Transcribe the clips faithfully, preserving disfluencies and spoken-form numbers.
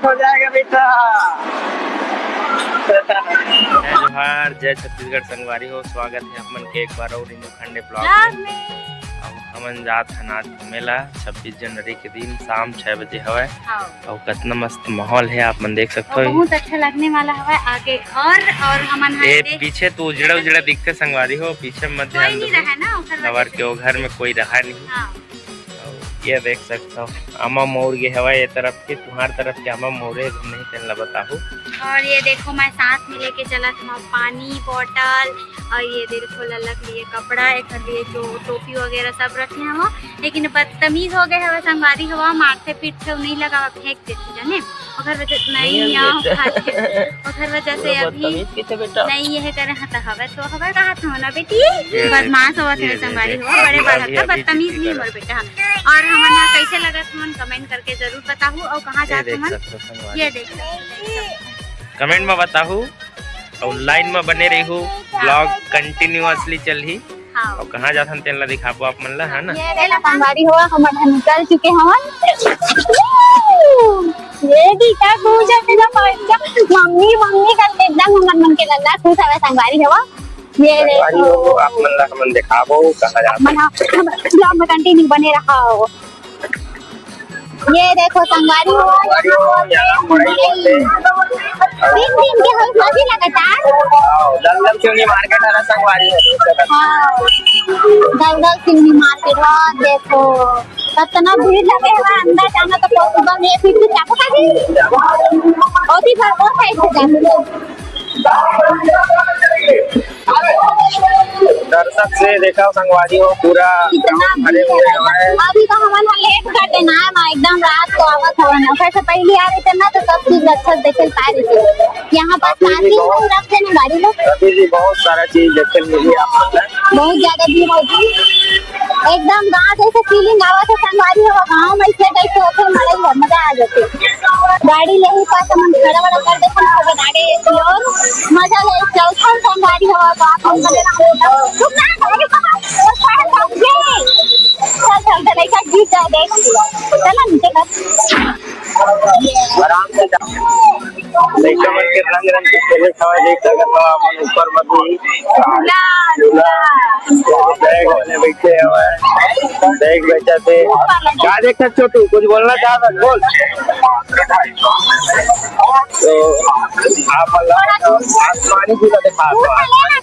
हो जाएगा बेटा। जय जोहार, जय छत्तीसगढ़ संगवारी हो, स्वागत है आप मन के एक बार और नींबू खंडे ब्लॉग में। अब हमन जात हन आज घूमे ला, छब्बीस जनवरी के दिन शाम छह बजे हवय। हाँ। अउ कतना मस्त माहौल है, आप मन देख सकते हो। बहुत अच्छा लगने वाला हवय आगे। और, और हमन ह ए, देख पीछे तो उजड़ा उजड़ा दिखते संगवारी हो, पीछे मत कोई ध्यान नहीं देहू। रहा ना, ओकर वजह काबर से। के ओ घर में कोई रहा नहीं। हाँ। अउ ये देख सकते हो, आमा मउर गे हवय, ये तरफ के, तुम्हार तरफ के आमा मउरे नहीं, तेन ला बताहू। और ये देखो, मैं साथ में लेके चलत हूँ पानी बॉटल, और ये देखो, लल्ला के लिए कपड़ा, एक लिए जो टोपी वगैरह सब रखे हवय। लेकिन बदतमीज हो गए हवय संगवारी हो, मारथे पीटथे, नहीं लगा फेंक देथे जाने। ओकर वजह नहीं, नहीं, यहाँ बेटा। उठा के, ओकर वजह से अभी बदतमीज किसे बेटा? नहीं, ये करे हाँ तो हवय तो हवय कहा था ना बेटी, ये बदमाश होवत ये है संगवारी हो, बड़े बालक का बदतमीज नहीं हो बेटा। और हमन हा कैसे लगत हमन कमेंट करके जरूर बताहू। और कहाँ जात हमन, ये देख सकते हो। कमेंट में बताहू। अउ लाइन में बने रहिहू, ब्लॉग कंटिन्यूअसली चलही। हाँ। अउ कहाँ जाथन तेन ला दिखाबो आप मन ला, है ना? ये ले ला संगवारी हो, हमन ह निकल चुके हवन। ये भी का पूजा मेरा बच्चा, मम्मी, मम्मी करके एकदम हमर मन के लल्ला खुश हवे संगवारी हो। ये संगवारी देखो। हो, आप मन ला हमन दिखाबो कहाँ जाथन। मन ह, हम ब्लॉग में कंटिन्यू बने रहा हो। ये देखो संगवारी हो, संगवारी हो, यहाँ मड़ई होथे। तीन दिन के होई सभी लगातार। हाँ, दलदल सिवनी मार्केट है ना संगवारी हो। हाँ, दलदल सिवनी मार्केट, हाँ, देखो कितना भीड़ लगे हुआ है, अंदर जाना तो पॉसिबल नहीं है, फिर भी जाबो कभी। और भी घर बहुत साइड से जाबो। दर्शक से देखा संगवारी हो, पूरा कितना भरे हुए हैं। अभी तो हमन ह लेट कर देना है ना, एकदम रात को आवत हवन। ओकर से पहले आ रहे थे ना, तो सब चीज अच्छा देखे पा रहे थे। यहाँ पर अभी भी पार्किंग बहुत, में रख देना गाड़ी लोग। अभी भी बहुत सारा चीज देखे मिली आप लोग को। बहुत ज्यादा भीड़ होती है। एकदम गांव जैसे फीलिंग आवत है संगवारी हो, गांव में ऐसे टाइप से होते मड़ई हो, मजा आ जाते। गाड़ी ले ही पास हमन खड़ा वड़ा कर देते हैं, तो गाड़ी की ओर मजा ले चलथन संगवारी हो, तो आप लोग मजा ना हो। रुक ना, गाड़ी कहाँ? चल, चल, चल, एक गीत गा दे। चलो नीचे कर। आराम से जा। लइका मन के रंग रंग के खेले हवय, देख सकत हव आप मन ऊपर म भी। झूला, झूला। झूला। बैग वाले बैठे हवय, बैग बेचत हे। का देखत छोटू, कुछ बोलना चाहत हस? बोल। तो आप मन ला आसमानी झूला देखा दो।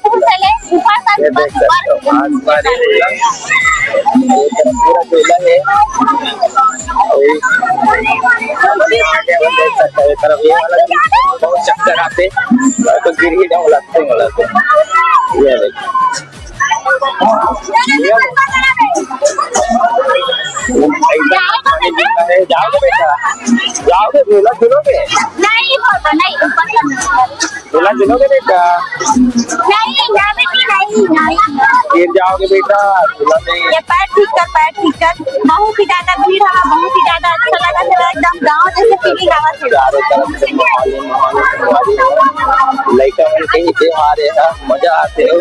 ऊपर से ले, ऊपर तक ये देख सकते हो, आसमानी झूला। ये तरफ पूरा झूला है। और ये आगे हम देख सकते हैं, ये तरफ ये वाला भी बहुत चक्कर आते, तो गिर ही जाओ, लगते हैं, लगते हैं। ये देखो। जाओगे बेटा, जाओगे, झूला झूलोगे? नहीं, पापा, नहीं, ऊपर का नहीं। झूला झूलोगे बेटा? नहीं, ना बेटी, नहीं, नहीं। गिर जाओगे बेटा, झूला नहीं। ये पैर ठीक कर, पैर ठीक कर। बहुत ही ज्यादा भीड़ है, बहुत ही ज्यादा अच्छा लगा, थोड़ा एकदम गाँव जैसे फीलिंग आवा थोड़ा। चारों तरफ से माहौल ही माहौल है। लइका मन के ही त्योहार है, मजा आते हो।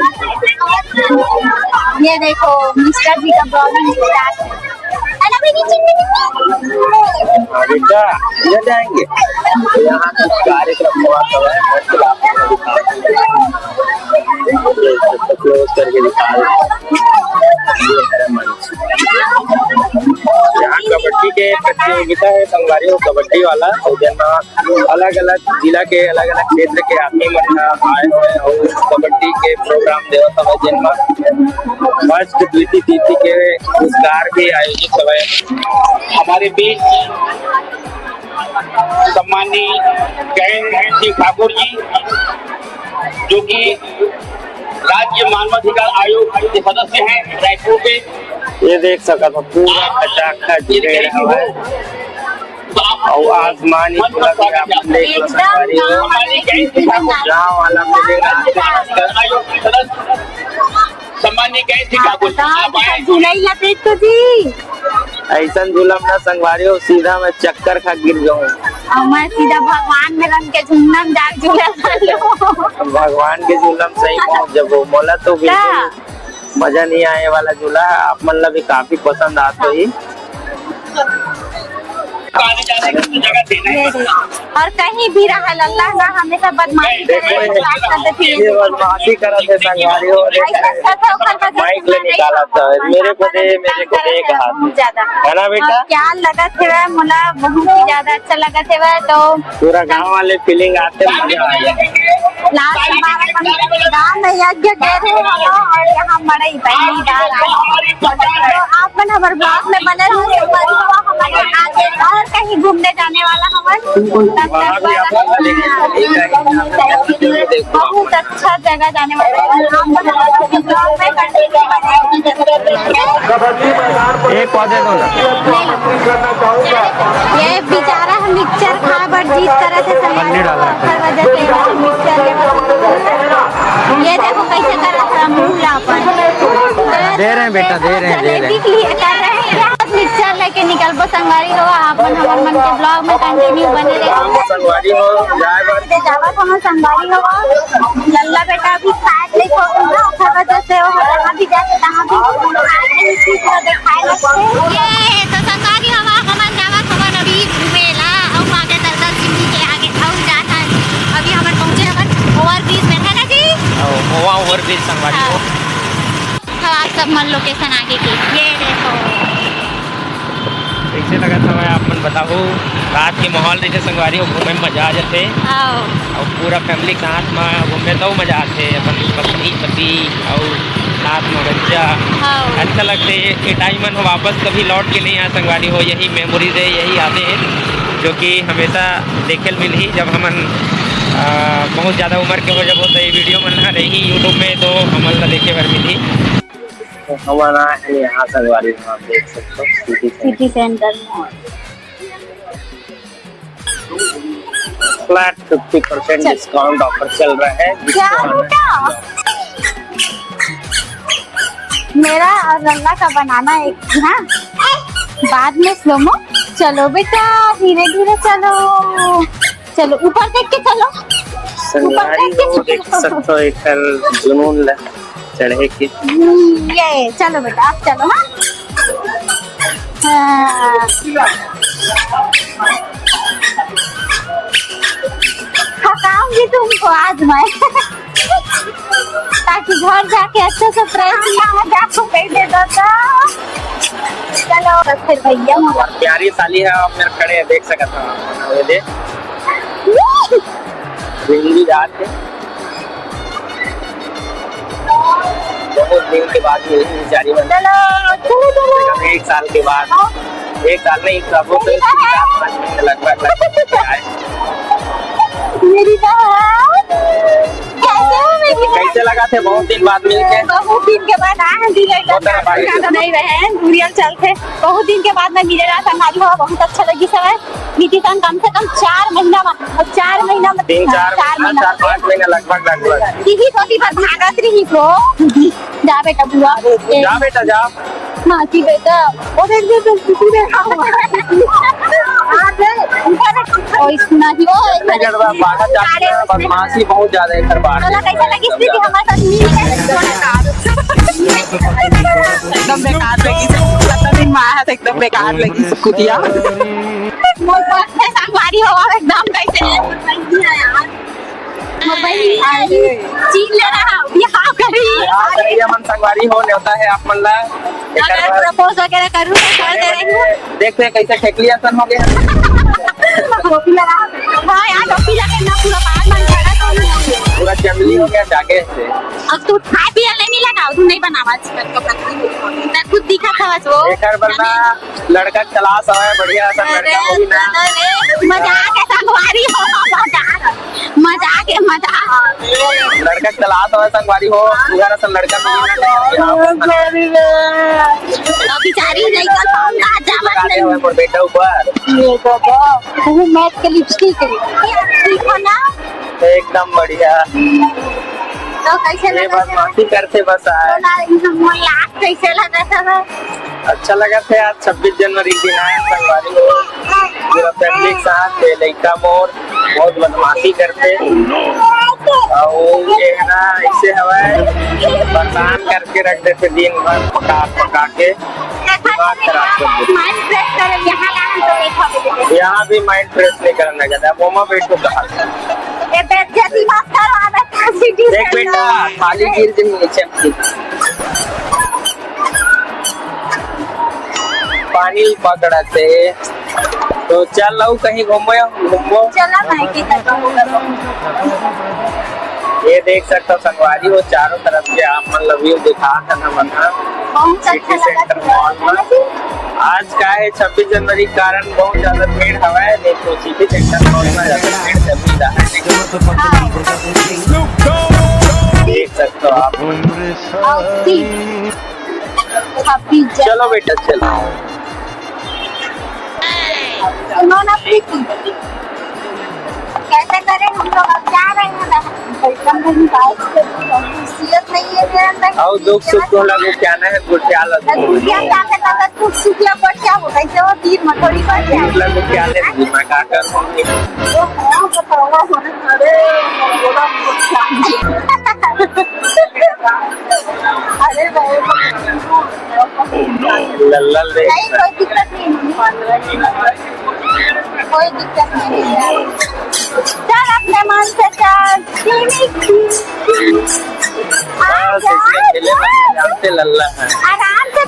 ये देखो, मिस्टर जी का ब्लॉगिंग स्टार्ट है। हेलो बेबी, चिन्नी, चिन्नी। हाँ बेटा, ले जाएंगे। यहाँ कुछ कार्यक्रम हुआ सब है, क्लोज करके दिखा रहे हैं। ये है मंच। यहाँ कबड्डी के प्रतियोगिता है, संगवारी हो, कबड्डी वाला, और जेमा अलग-अलग जिला के, अलग-अलग क्षेत्र के आदमी मन ह आए हुए हैं और कबड्डी के प्रोग्राम देवत हवय, जेन म फर्स्ट, द्वितीय, तृतीय के पुरस्कार भी आयोजित हवय। हमारे बीच सम्माननीय जयंत सिंह ठाकुर जी, जो कि राज्य मानवाधिकार आयोग के सदस्य हैं रायपुर के। ये देख सकत हो, पूरा खचाखच भीड़ हवय। अउ आसमान ही पूरा भी आप देख लो, संगवारी हो। गाँव वाला फीलिंग आते हैं। सम्माननीय जयंत सिंह ठाकुर, आप आए। झूलई ला देख तो जी। ऐसन झूलम ना संगवारी हो, सीधा मैं चक्कर खा गिर जाऊँ। और मैं सीधा भगवान में रंग के झूलम जाग झूला ला लूँ। भगवान के झूलम सही पहुँच जबो, मोला तो बिल्कुल का? मजा नहीं आए वाला झूला है, आप मन ला भी काफी पसंद आत होही। ये देखो, और कहीं भी रहा लल्ला ना, हमेशा बदमाशी करे, बदमाश कर देथे। ये बदमाशी करत हे संगवारी हो, ऐसा अच्छा था ओकर वजह से माइक ले निकालत हे। मेरे को दे, मेरे को दे कहा बहुत ज्यादा। है ना बेटा? और क्या लगत हे मोला, बहुत ही ज्यादा अच्छा लगत हे। तो पूरा गांव वाले फीलिंग आते, मजा आ गया। लास्ट बार अपन गांव में यज्ञ करे रहे हो और यहाँ मड़ई पहली बार आए। तो आप मन हमर ब्लॉग में बने रहो, संगवारी हो, हमन आगे और कहीं घूमने जाने वाला हवन। तब तक वहाँ भी आप लोग देखेंगे। बहुत अच्छा जगह जाने वाला है। आप मन हमर ब्लॉग में कंटिन्यू बने रहिए। एक पौधे दो ना। ये बेचारा हम मिक्सचर खाए बर जिद करत हे, संगवारी हो, ओकर वजह से मिक्सचर लेवत हे। ये देखो कैसे करत हे मुंह ला अपन। दे रहे हैं बेटा, दे रहे हैं, दे रहे हैं। जलेबी के लिए कर रहे हैं। मिक्सचर लेके निकलबो संगवारी हो, आप मन हमर मन के ब्लॉग में कंटिन्यू बने रहिए। संगवारी हो, जाए बर। जावत हम संगवारी हो, लल्ला बेटा अभी खाए ले हो ना, ओकर वजह से वो जहाँ भी जाए तहाँ भी खाए ले चीज को दिखाए लगथे। ये तो संगवारी हो, हमन जावत हमन अभी घूमे ला, अउ आगे दलदल सिंह के आगे अउ जात हन। अभी हमन पहुंचे हमन ओवरब्रिज में, है ना जी? ओ, मोवा ओवरब्रिज संगवारी हो। हाँ। अब आप सब मन लोकेशन आगे के, ये देखो। कैसे लगत हवय आप मन बताहू? रात के माहौल रहिथे संगवारी हो, घूमे में मजा आ जाथे। आओ। अउ पूरा फैमिली के साथ में घूमे त मजा आथे, अपन पत्नी पति अउ साथ में बच्चा। आओ। अच्छा लगथे ये, ये टाइम मन वापस कभी लौट के नहीं आ संगवारी हो, यही मेमोरीज है, यही यादें हैं जो कि हमेशा देखे ल मिलही। जब हमन अ, बहुत ज्यादा उम्र के हो जब, तो ये वीडियो मन ह रही YouTube में, तो हमन ला देखे बर मिलही। तो हमन आए हैं यहाँ संगवारी में, आप देख सकते हो सिटी सेंटर। सिटी सेंटर में। फ्लैट फिफ्टी परसेंट चल। डिस्काउंट ऑफर चल रहा है, जिसको क्या आना बेटा? मेरा और लल्ला का बनाना एक, हाँ, बाद में स्लोमो। चलो बेटा, धीरे धीरे चलो, चलो ऊपर देख के चलो। संगवारी हो, देख सकते हो एकर जुनून ला चढ़े के। ये चलो बेटा, आप चलो। हाँ, हाँ। थकाऊंगी तुमको आज मैं। ताकि घर जाके अच्छे से फ्रेश नहा जा सके दे दो तो। चलो, तो फिर भैया। प्यारी साली है, आप मेरे खड़े हैं, देख सकत हो। ये दे। हिंदी जाके बहुत दिन के बाद मिली बेचारी मन। चलो, चलो, चलो। एक साल के बाद, एक साल नहीं, कब से चार पाँच महीने लगभग, लगभग आए। मेरी बहन, कैसे हो मेरी बहन? कैसे लगथे बहुत दिन बाद मिलके? बहुत दिन के बाद आए हैं, दिल एकदम बहुत ज्यादा भाई। ज्यादा नहीं बहन, दूरियल चलते। बहुत दिन के बाद मैं मिले रहा था, हमारी हवा बहुत अच्छा लगी समय। बीती सन कम से कम चार महीना में, और चार महीना में, तीन, हाँ, चार चार महीना, महीना। चार पाँच महीना लगभग, लगभग। यही तो दिन भर भागत रही को। जा बेटा, बुआ। जा बेटा, जा। हाँ, जी बेटा। वो देख, देख, देख, दीदी देखा हुआ है। हाँ, देख, ऊपर देख। ओ, इतना ही, ओ, इतना नहीं करता, बाहर जाके अरे, बदमाशी बहुत ज्यादा है इधर बाहर। चला, कैसा लगी दीदी हमारे साथ मिल के? एकदम बेकार लगी, पता नहीं, माँ है तो एकदम बेकार लगी कुतिया। मोर पास में संगवारी हो, एकदम कैसे ले मोबाइल आई, चीज ले रहा, यहाँ करी। यहाँ करी, हमन संगवारी हो, नेवता है आप मन ला। अगर प्रपोज वगैरह करूँ तो कर दे रही हूँ। देखते हैं कैसे ठेकली असन हो गया। टोपी लगा। हाँ यार, टोपी लगे ना, पूरा बाल मन झड़ा तो नहीं। पूरा जंगली हो गया जाके से। अब तू खाए पिए नहीं मिला ना, तू नहीं बनावा चिकन का पत्ती। मैं खुद दिखा था बस वो। एकर बर ना लड़का के तलाश हवय, बढ़िया सा लड़का अरे, होही ना। अरे, मजाक है, संगवारी हो, मजाक, मजाक है, मजाक। लड़का के तलाश हवय, संगवारी हो, सुघर असन लड़का मिली ना, तो बिहाव कर सकत। तो बेचारी लइका कौन कहाँ जावत लगा दे नहीं। हवय मोर बेटा ऊपर। ये बाबा, वो मैट के लिपस्टिक है। ठीक हो ना? एकदम बढ़िया। तो कैसे ये लगा? बदमाशी करते बस आए। तो ना, इनका मोर लाख कैसे लगा था ना? अच्छा लगथे यार, छब्बीस जनवरी के दिन आए संगवारी हो, पूरा फैमिली के साथ, ये लइका मोर बहुत बदमाशी करथे। अउ ये है ना, ऐसे हवय, परेशान करके रख देथे दिन भर पका पका के। देखा दिमाग खराब कर दे। माइंड फ्रेश करे, यहाँ लाना तो एक हफ्ते। यहाँ भी माइंड फ्रेश नहीं करना चाहता, मोमा बैठ को कहा। ये बेइज्जती मत करो, हमें पॉजिटिव देख बेटा, खाली गिर जाएंगे, चमकी। पानी पकड़ते। तो चल लऊ कहीं घूमो या घूमो। चला भाई की तरफ। ये देख सकता हो संगवारी, वो चारों तरफ के आप मन ला व्यू दिखा था ना मन। बहुत अच्छा सिटी लगा सेंटर मॉल में। आज का है छब्बीस जनवरी के कारण बहुत ज्यादा भीड़ हवा है, नहीं तो सिटी सेंटर मॉल में ज्यादा भीड़ जमी रहा है। देख सकते हो आप। छब्बीस जन। चलो बेटा, चलो। उन्होंने अपनी की। कैसे करें हम लोग? अब जा रहे हैं बाहर। वेलकम नहीं, बात से खसूसियत नहीं है मेरे अंदर। आओ, दुख सुख को लगो, क्या ना है, गुटिया लगो। तो गुटिया क्या करता था? सुख सुख या पर क्या होता है? जब तीर में थोड़ी पर क्या? तीर लगो, क्या ले, मैं क्या करूँ? वो, वो, वो, वो, अरे, वो, वो, अरे भाई, लल्ला ले। नहीं, कोई दिक्कत नहीं है। कोई दिक्कत नहीं है। चल अपने मन से चल। आ बस जा, इसमें खेले आ में जा। जानते लल्ला है। आराम से।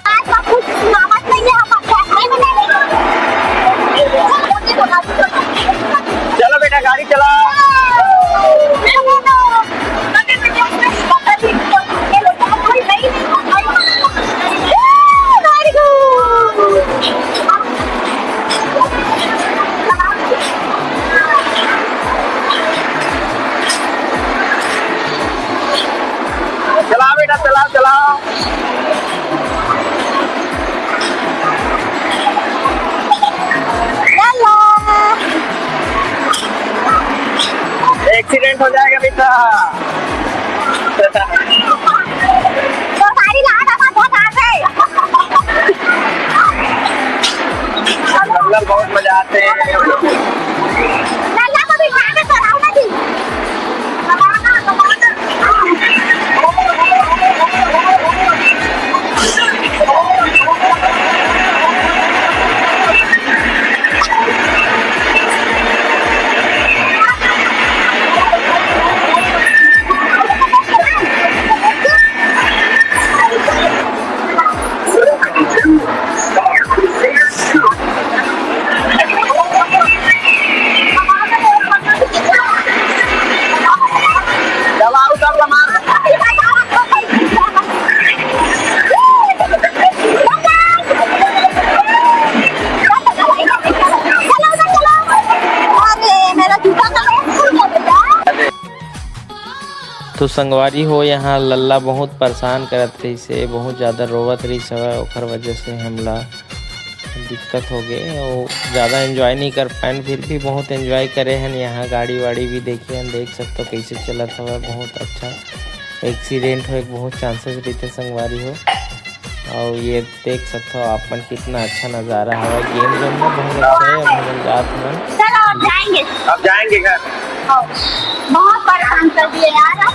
आज सब कुछ सुनावत नहीं है, हम कैमरे में नहीं। चलो बेटा, गाड़ी चलाओ। Very good। चलाओ बेटा, चलाओ, चलाओ। चलो। एक्सीडेंट हो जाएगा बेटा। तो सारी लात आवाज बहुत आ गई। हम लोग बहुत मजा आते हैं। लल्ला को बिठा के कराओ ना जी। तो संगवारी हो, यहाँ लल्ला बहुत परेशान करत रहिस हे, बहुत ज्यादा रोवत रहिस हवय, ओखर वजह से हमला दिक्कत हो गए और ज़्यादा एंजॉय नहीं कर पाएन, फिर भी बहुत एंजॉय करे हन। यहाँ गाड़ी वाड़ी भी देखे हन, देख सकते हो कैसे चलत हवय, बहुत अच्छा। एक्सीडेंट होए के बहुत चांसेस रहिथे संगवारी हो। और ये देख सकते हो आप मन कितना अच्छा नज़ारा हवय। गेम जोन में बहुत अच्छा है, अब हमन जात हन। चलो, अब जाएंगे। अब जाएंगे घर। हाँ। बहुत परेशान कर दिए यार आप।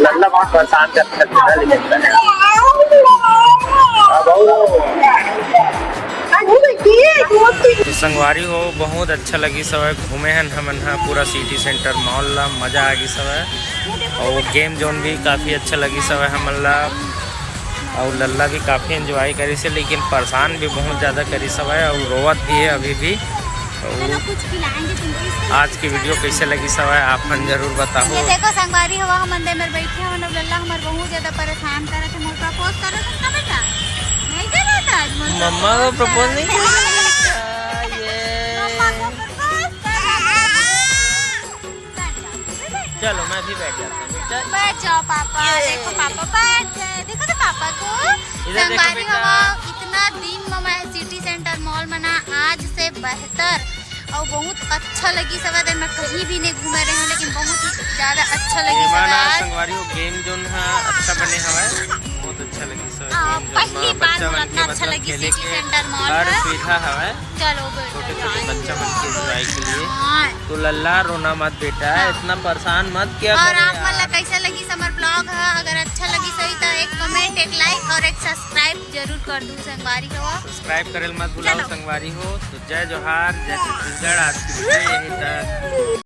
लल्ला बहुत परेशान कर, कर दिया, लेकिन अब और तो संगवारी हो, बहुत अच्छा लगिस हवय, घूमे हन हमन ह पूरा सिटी सेंटर मॉल ला, मजा आ गिस हवय। और गेम जोन भी काफी अच्छा लगिस हवय हमन ला, और लल्ला भी काफी एंजॉय करिस हे, लेकिन परेशान भी बहुत ज्यादा करिस हवय और रोवत भी है अभी भी। और आज की वीडियो कैसे लगिस हवय आप मन जरूर बताओ। ये देखो संगवारी हो, हमन दे मेर बैठे हवन, अब लल्ला हमर बहुत ज्यादा परेशान करत है, मोर प्रपोज करत है ना बेटा, नहीं करत आज मोर मम्मा को प्रपोज नहीं किया। ये मम्मा को प्रपोज करत है। चलो, मैं भी बैठ जाता हूँ। चल। बैठ जाओ पापा। ये। देखो पापा बैठ गए, देखो तो पापा को। इधर देखो संगवारी बेटा। हो, इतना दिन में मैं सिटी सेंटर मॉल में ना आज से बेहतर और बहुत अच्छा लगिस हवय। मैं कहीं भी नहीं घूमे रहे हूँ, लेकिन बहुत ही ज्यादा अच्छा लगिस हवय आज। संगवारी हो, गेम जोन हा अच्छा बने हवय, बहुत अच्छा लगिस हवय। आ, गेम जोन पहली बार बच्चा मन के इतना अच्छा लगिस सिटी सेंटर मॉल हर सुविधा हवय। चलो बेटा, छोटे छोटे बच्चा मन के एंजॉय के लिए। हाँ। तो लल्ला, रोना मत बेटा, हाँ। इतना परेशान मत किया और आप मन ला कैसा लगिस हमर ब्लॉग ह? अगर अच्छा लगिस होही तो एक कमेंट, एक लाइक और एक सब्सक्राइब जरूर कर दू संगवारी हो। सब्सक्राइब करे ल मत भुलाओ संगवारी हो। तो जय जोहार, जय छत्तीसगढ़। आज की वीडियो यहीं तक।